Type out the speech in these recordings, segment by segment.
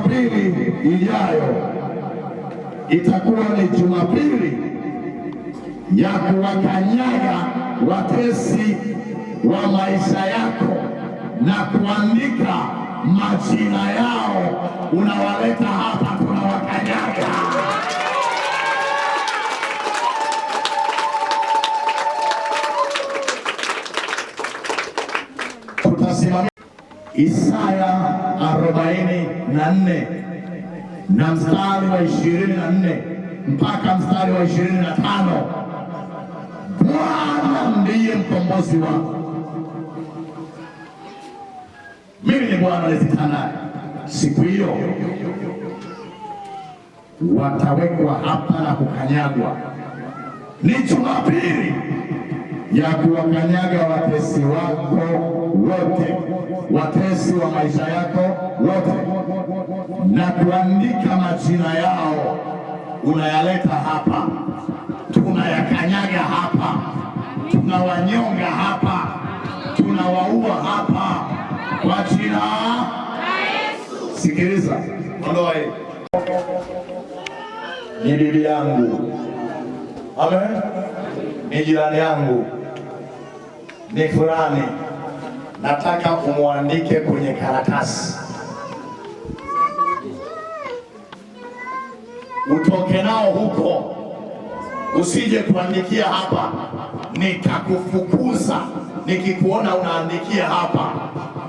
Jumapili ijayo itakuwa ni Jumapili ya kuwakanyaga watesi wa maisha yako na kuandika majina yao, unawaleta hapa, tunawakanyaga. Tutasimamia Isaya 44 na mstari wa 24 mpaka mstari wa 25. Bwana ndiye mkombozi wangu, mimi ni Bwana nizitanaye. Siku hiyo watawekwa hapa na kukanyagwa. Ni Jumapili ya kuwakanyaga watesi wako wote, watesi wa maisha yako wote, na kuandika majina yao, unayaleta hapa, tunayakanyaga hapa, tunawanyonga hapa, tunawaua hapa kwa jina la Yesu. Sikiliza, ondoa hii, ni bibi yangu, amen, ni jirani yangu, ni fulani, nataka umwandike kwenye karatasi, utoke nao huko, usije kuandikia hapa, nitakufukuza nikikuona unaandikia hapa,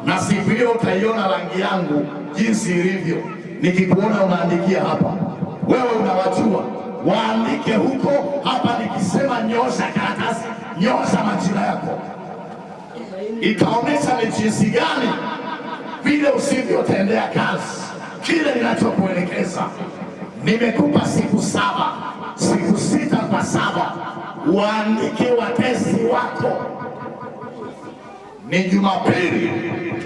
na siku hiyo utaiona rangi yangu jinsi ilivyo. Nikikuona unaandikia hapa, wewe unawajua, waandike huko. Hapa nikisema nyosha karatasi, nyosha majina yako, itaonyesha ni jinsi gani vile usivyotendea kazi kile ninachokuelekeza. Nimekupa siku 7, siku 6 kwa 7, waandike watesi wako. Ni Jumapili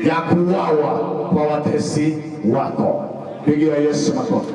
ya kuuawa kwa watesi wako. Pigia Yesu makofi.